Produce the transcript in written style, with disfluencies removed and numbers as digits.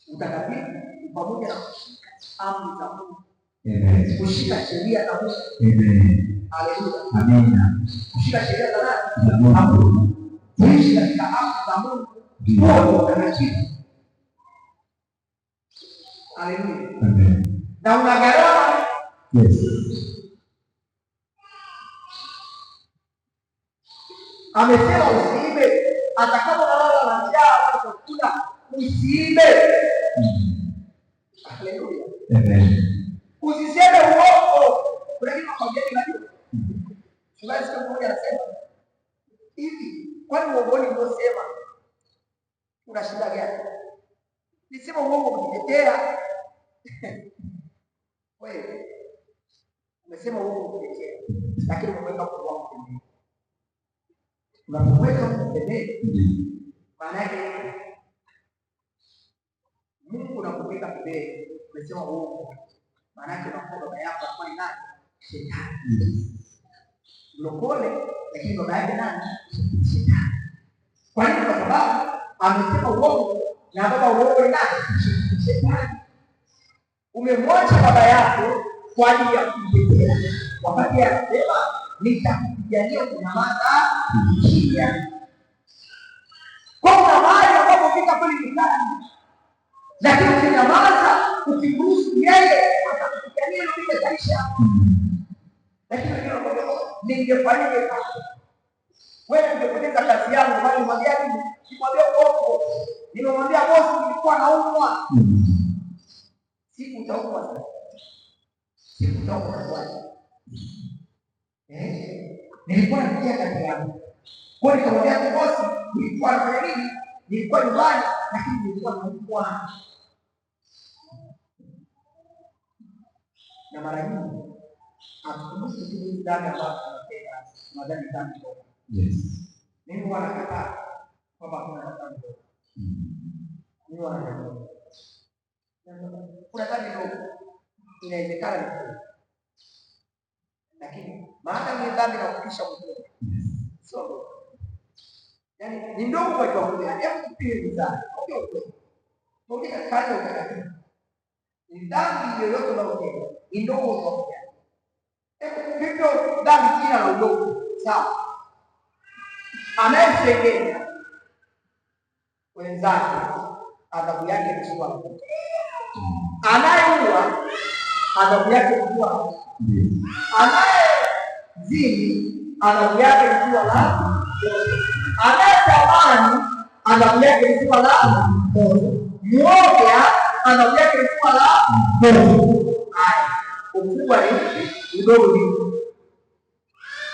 Utakatifu ni pamoja na kushika amri za Mungu, Amen. kushika sheria za Mungu. Amen. Haleluya! Amina. Kushika sheria za nani? Za Mungu. Kuishi katika amri za Mungu, Ndiyo. huo ni utakatifu. Haleluya! Amen. Na una gharama. Yes. Amesema usiibe, hata kama unalala na njaa wala chakula, usiibe. Haleluya! Amen. Usiseme uongo. Kuna kitu nakwambia, unajua Mchungaji siku moja anasema hivi, kwani uongoni uliosema una shida gani? Nisema uongo kujitetea. Wewe umesema uongo kujitetea, lakini umeweka Mungu wako pembeni. Unapomweka Mungu pembeni, Ndiyo. maana yake Mungu unapomweka pembeni, umesema uongo, maana yake unakuwa baba yako anakuwa ni nani? Shetani. Yes. Mlokole, lakini baba yake nani? Shetani. Kwa nini? Kwa sababu amesema uongo na baba uongo ni nani? Shetani. Umemwacha baba yako kwa ajili ya kumtetea, wakati anasema nitakupigania kunyamaza kimya. Kwa kuna mahali ambapo vita kweli ni kali, lakini ukinyamaza, ukimruhusu yeye atakupigania na vita itaisha. Lakini wengine wanakwambia, "Oh, ningefanyaje sasa? Wewe ungepoteza kazi yangu, maana nimwambia nini? Nimwambia uongo. Nimemwambia bosi nilikuwa naumwa." Siku utaumwa sasa. Siku utaumwa bwana. Nilikuwa napitia kazi yangu. Kwa hiyo nikamwambia bosi, nilikuwa nafanya nini? Nilikuwa nyumbani lakini nilikuwa naumwa. Na mara nyingi hatukumbuki tu hizi dhambi ambazo tunatenda, tunadhani dhambi ndogo. Yes. Mimi huwa nakataa kwamba hakuna dhambi ndogo. Mimi huwa nakataa. Kuna dhambi ndogo inawezekana ni kweli, lakini maana ni dhambi na kufikisha motoni sio ndogo, yaani ni ndogo kwa kiwango gani? Hebu tupime mizani, okay, ukweli tuongee katika hali ya utakatifu. Ni dhambi yoyote unayotenda ni ndogo kwa kiwango gani? Hebu vivyo dhambi jina la udogo, sawa? Anayesengenya wenzake adhabu yake ni kuwa na moto. Anayeua adhabu yake ni kuwa na moto. Yes. Anayezini adhabu yake ni kuwa na moto. Anayetamani adhabu yake ni kuwa na moto. Mwoga adhabu yake ni kuwa na moto. Haya, ukubwa ni upi? Udogo ni upi?